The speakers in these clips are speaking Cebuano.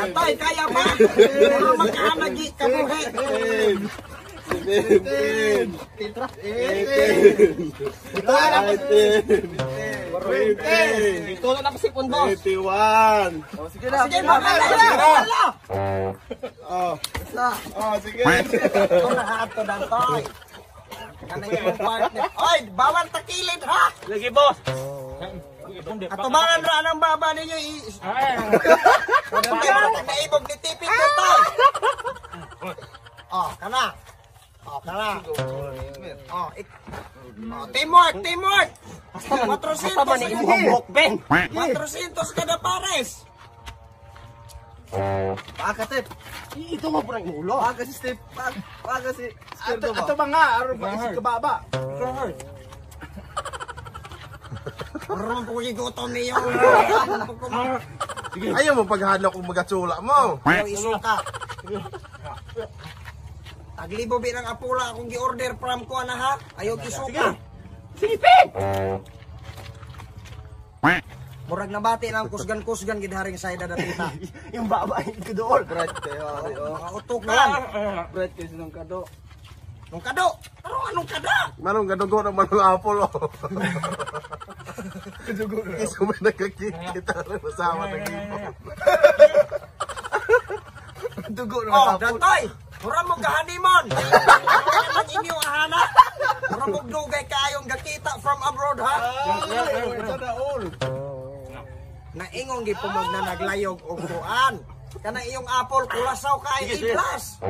Dantoy, kaya pa. Mura magkaanagi kabuhi. 17, 18, 19, 20, Dito na ako si Pon, boss. 21. Oh, sige na. Sige, bakala, bakala. Oh. Oh, sige. Ito na ato, Dantoy. Kanang imong partner. Oy, bawal takilid ha. Lagi, boss. Atubangan ra ang baba ninyo. Dantoy, murag naibog ni Tipit, Dantoy. Oh, kana. Oh, kana. Oh, oh, teamwork, teamwork. Basta man ni imong buhok, Ben. 400 kada pares. Paaka, Tep. Ito nga po ng ulo. Paaka si Steve. Paaka si Ato, ato ba nga, aron ba isip ka baba? Meron po gutom niyo. Ayaw mo paghadlok kung magatsula mo. Ayaw isuka. Taglibo bilang apula akong gi-order from ko na ha. Ayaw isuka. Sige, Ben. Murag nabati lang kusgan-kusgan gid haring sayda dapita. Yung baba, ito doon. Bright kayo, hari, oh. Mga utukan. Bright kayo sinong kado. Nung kado. Pero anong kada? Manong gadugo ng manong apple oh. Gadugo na. Iso may nagkakita ng asawa ng ipo. Dugo na Oh, Dantoy. Mura mo kahanimon. Ang inyo ahana. Mura mo dugay kaayong gakita from abroad ha. Sana all. Naingong gipumog na naglayog og kuan. Kana iyong apple kulasaw kay iblas.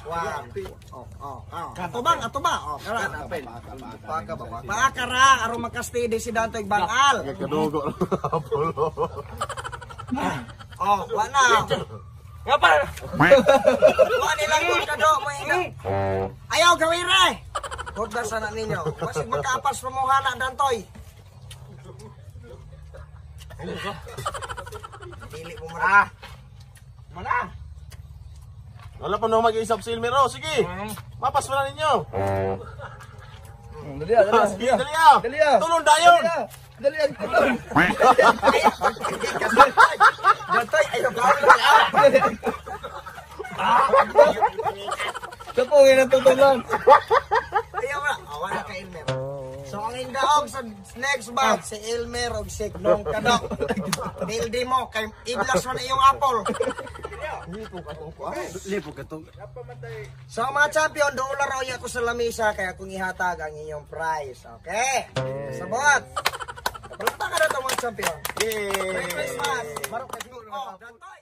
One. Oh. Atubang, atuba. Oh, kara. Paaka ba? Paaka. Paaka ra aron makastidi si Dantoy bangal. Nagkadugo ng apple oh. Oh, wa na. Nga pa. Wa nilang kung kado mo ina. Ayaw gawire. Hudla sana ninyo. Basig makaapas pamuhana, Dantoy. Dili mo man. Mana. Wala pa nung mag-iisap si Elmer oh. Sige. Mapas mo na ninyo. Dali ah, dali ah. Sige, dali ah. Dali ah. Tulong dayon. Dali ah, tulong. Dantoy, ayaw gawire. Kapungin ang tutulong. Ayaw na. Oh, wala ka, Elmer. So ang indaog sa next batch si Elmer og si Nong Kadok. Dildi mo kay iblas man iyong apple. Lipo ka to. So mga champion, doon raw ako sa lamisa kaya kung ihatag ang inyong prize. Okay? Sabot. Palakpakan na ito, mga champion. Yay. Merry Christmas! Oh, Dantoy!